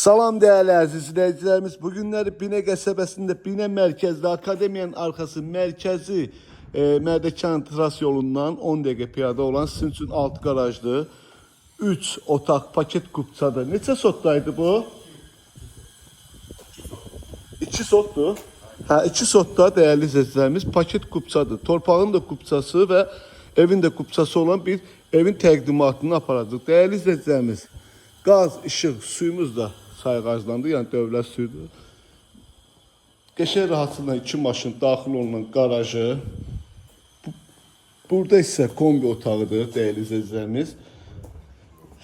Salam değerli aziz izleyicilerimiz. Bugünleri Binə qəsəbəsində Binə mərkəzdə Akademiyanın arkası mərkəzi Mərdəkan tras yolundan 10 dəqiqə piyada olan sizin üçün 6 qarajlı 3 otaq paket kupçadır. Neçə sotdaydı bu? 2 sotdur. Hə, 2 sotda dəyərli izləyicilərimiz paket kupçadır. Torpağın da kupçası və evin də kupçası olan bir evin təqdimatını aparacaq. Dəyərli izləyicilərimiz, qaz, işıq, suyumuz da sayğaclandı, yəni dövlət suyudur. Qəşəng rahatlıqla iki maşın daxil olunan qarajı. Burada isə kombi otağıdır, dəyərli izləyicilərimiz.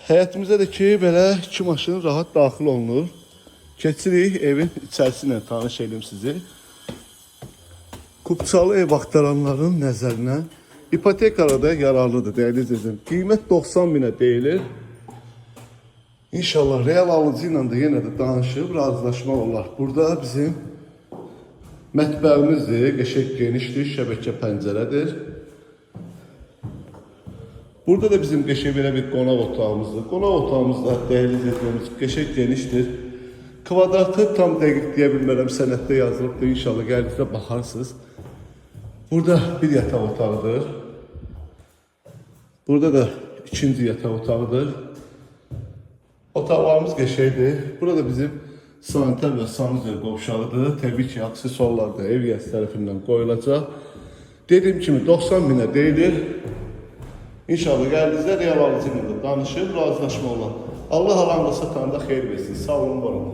Həyətimizə də ki, belə iki maşın rahat daxil olunur. Keçirik evin içərisi ilə tanış edim sizi. Kupçalı ev axtaranların nəzərinə ipotekara da yararlıdır, dəyərli izləyicilər. Qiymət 90 minə deyilir. İnşallah real alıcı ilə də yenə də danışıb razılaşmaq olar. Burada bizim mətbəximizdir, qəşəng genişdir, şəbəkə pəncərədir. Burada da bizim qəşəng belə bir qonaq otağımızdır. Qonaq otağımız da dəyərli izləyicilərimiz qəşəng genişdir. Kvadratı tam dəqiq deyə bilmərəm, sənəddə yazılıbdır. İnşallah gəldikdə baxarsınız. Burada bir yataq otağıdır. Burada da ikinci yataq otağıdır. Otaqlarımız qəşəngdir. Burada bizim sanitar və sanuzel qovşağıdır. Təbii ki, aksesuarlar da ev yiyəsi tərəfindən qoyulacaq. Dediyim kimi 90 minə deyilir. İnşallah gəldiyinizdə real alıcı ilə də danışıb razılaşma olar. Allah alan da satanda xeyir versin. Sağ olun, var olun.